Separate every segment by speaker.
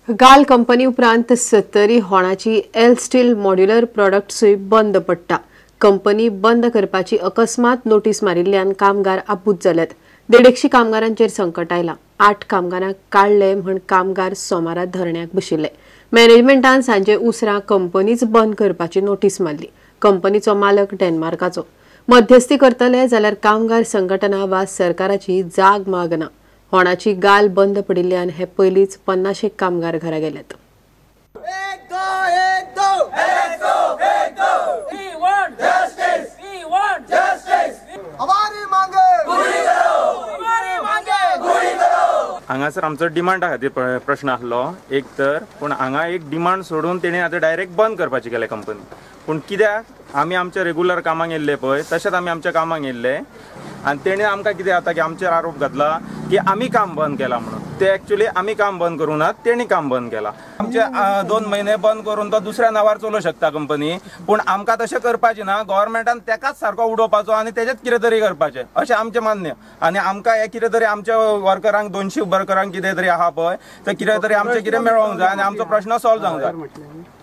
Speaker 1: गाल कंपनी उपरांत Sattari होणाची L steel modular प्रॉडक्ट्सूय बंद पडटा. कंपनी बंद करपाची अकस्मात नोटीस मारिल्ल्यान कामगार आबूज जाल्यात. 150 कामगारांचेर संकट आयलां. 8 कामगारांक काडले म्हण कामगार सोमारा धरण्याक बशिल्ले. मॅनेजमेंटान सांजे उसरां कंपनीच बंद करपाची नोटीस मारली. कंपनीचो मालक डेन्मार्काचो. मध्यस्थी करतले जाल्यार कामगार संघटना वा सरकाराची जाग मागना. होणाची गाल बंद पडिल्ल्यान हे पयलींच 50 कामगार घरा गेल्यात.
Speaker 2: हांगासर आमचो डिमांडा खातीर प्रश्न आसलो एक तर, पूण हांगा एक डिमांड सोडून तेणी आतां डायरेक्ट बंद करपाची केल्या कंपनी. पूण कित्याक आमी आमच्या रेगुलर कामाक येयल्ले पळय तशेंच आमी आमच्या कामाक येयल्ले आनी तेणी आमकां कितें जाता की आमचेर आरोप घातला की आमी काम बंद केलां म्हणून. ते एक्चुअली आमी काम बंद करूं ना, तेणी काम बंद केलां. आमचे 2 म्हयने बंद करून तो दुसऱ्या नांवार चलोवंक शकता कंपनी, पूण आमकां तशें करपाचें ना. गव्हर्मेंटान तेकाच सारको उडोवपाचो आनी तेजेच कितें तरी करपाचें अशें आमचें मान्य. आनी आमकां हें कितें तरी आमच्या वर्करांक 200 वर्करांक कितें तरी आहा पळय ते कितें तरी आमचें कितें मेळोंक जाय आनी आमचो प्रश्न सॉल्व जावंक जाय.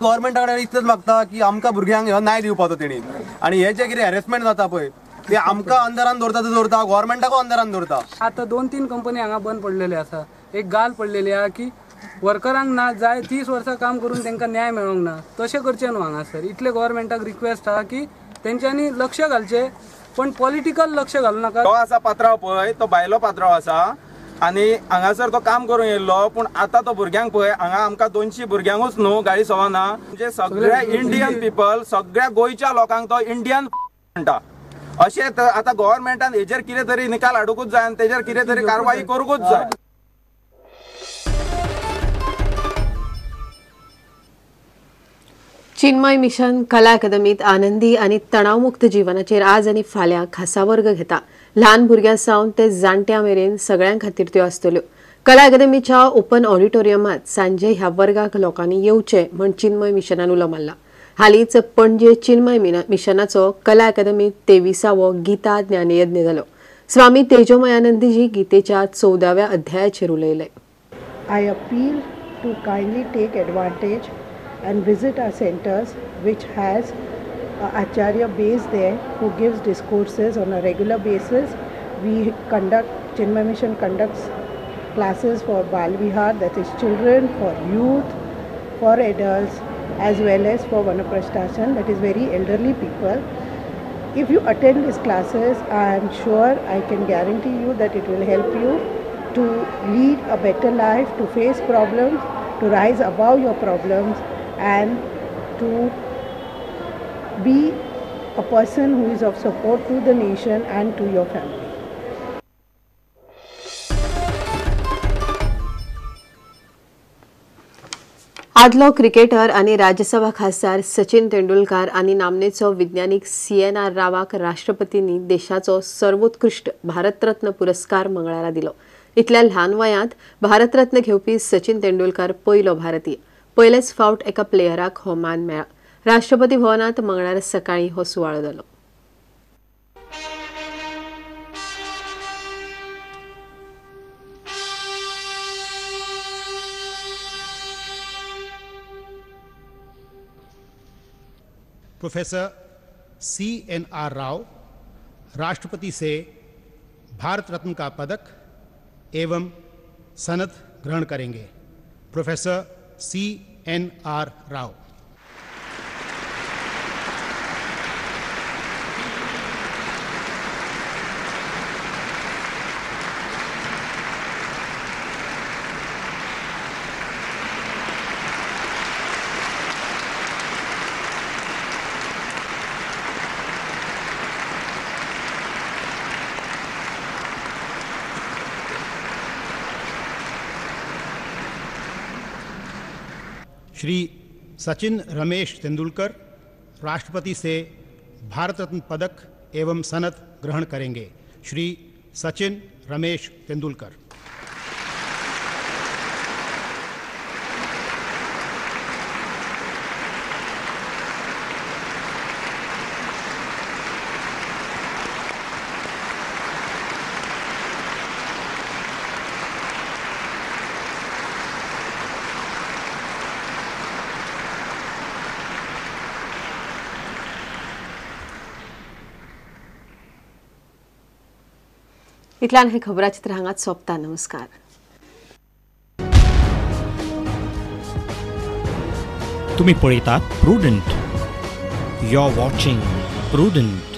Speaker 3: गव्हर्मेंटा कडेन इतलेंच मागता की आमकां भुरग्यांक ह्यो न्याय दिवपाचो तेणी. आनी हे जे कितें हॅरेसमेंट जाता पळय ते आमकां अंदरान दवरता ते दवरता, गव्हर्मेंटाकूय अंदरान दवरता.
Speaker 4: आतां 2-3 कंपनी हांगा बंद पडलेले आसा. एक गाल पडलेली आहा की वर्करांक ना जाय 30 वर्सां काम करून तांकां न्याय मेळोंक ना. तशें करचें न्हू हांगासर. इतलें गव्हर्मेंटाक रिक्वेस्ट आहा की तेंच्यांनी लक्ष घालचें, पण पॉलिटिकल लक्ष घालूं नाका.
Speaker 2: तो आसा पात्रांव पळय तो भायलो पात्रांव आसा आनी हांगासर तो काम करूंक येयल्लो, पूण आतां तो भुरग्यांक पळय हांगा आमकां 200 भुरग्यांकूच न्हू गाळी सवना, म्हणजे सगळ्या इंडियन पिपल सगळ्या गोंयच्या लोकांक तो इंडियन म्हणटा. अशें तर आतां गव्हर्मेंटान हेजेर कितें तरी निकाल हाडुंकूच जाय आनी तेजेर कितें तरी कारवाई करूंकूच जाय.
Speaker 1: चिन्मय मिशन कला अकादमीत आनंदी आनी तणावमुक्त जीवनाचेर आज आनी फाल्यां खासा वर्ग घेता. ल्हान भुरग्यां सावन ते जाणट्यां मेरेन सगळ्यां खातीर त्यो आसतल्यो. कला अकादमीच्या ओपन ऑडिटोरियमांत सांजे ह्या वर्गाक लोकांनी येवचें म्हण चिन्मय मिशनान उलो मारला. हालींच पणजे चिन्मय मिशनाचो कला अकादमीत 23वो गीता ज्ञानयज्ञ जालो. स्वामी तेजोमयानंदजी गीतेच्या 14व्या अध्यायाचेर उलयले.
Speaker 5: I appeal to kindly take advantage and visit our centers, which has Acharya base there who gives discourses on a regular basis. We conduct, Chinmaya Mission conducts classes for Bal Vihar, that is children, for youth, for adults, as well as for Vanaprasthashram, that is very elderly people. If you attend these classes, I am sure I can guarantee you that it will help you to lead a better life, to face problems, to rise above your problems, and to be a person who is of support to the nation and to your family.
Speaker 1: आदलो cricketer आनी राज्यसभा खासदार सचिन तेंडुलकार आनी नामनेचो विज्ञानीक CNR रावाक राष्ट्रपतींनी देशाचो सर्वोत्कृष्ट भारतरत्न पुरस्कार मंगळारा दिलो. इतल्या ल्हान वयांत भारतरत्न घेवपी सचिन तेंडुलकार पयलो भारतीय. पयलेच फावट एका प्लेयराक हो मान मेळ्ळा. राष्ट्रपती भवनांत मंगळारा सकाळीं हो सुवाळो जालो.
Speaker 6: प्रोफेसर CNR Rao राष्ट्रपति से भारत रत्न का पदक एवं सनद ग्रहण करेंगे. Professor CNR Rao. Shri Sachin Ramesh Tendulkar राष्ट्रपति से भारत रत्न पदक एवं सनद ग्रहण करेंगे. श्री सचिन रमेश तेंदुलकर.
Speaker 1: इतल्यान हे खबराचित्र हांगाच सोंपता. नमस्कार.
Speaker 7: तुम्ही पळयतात Prudent. You are watching Prudent.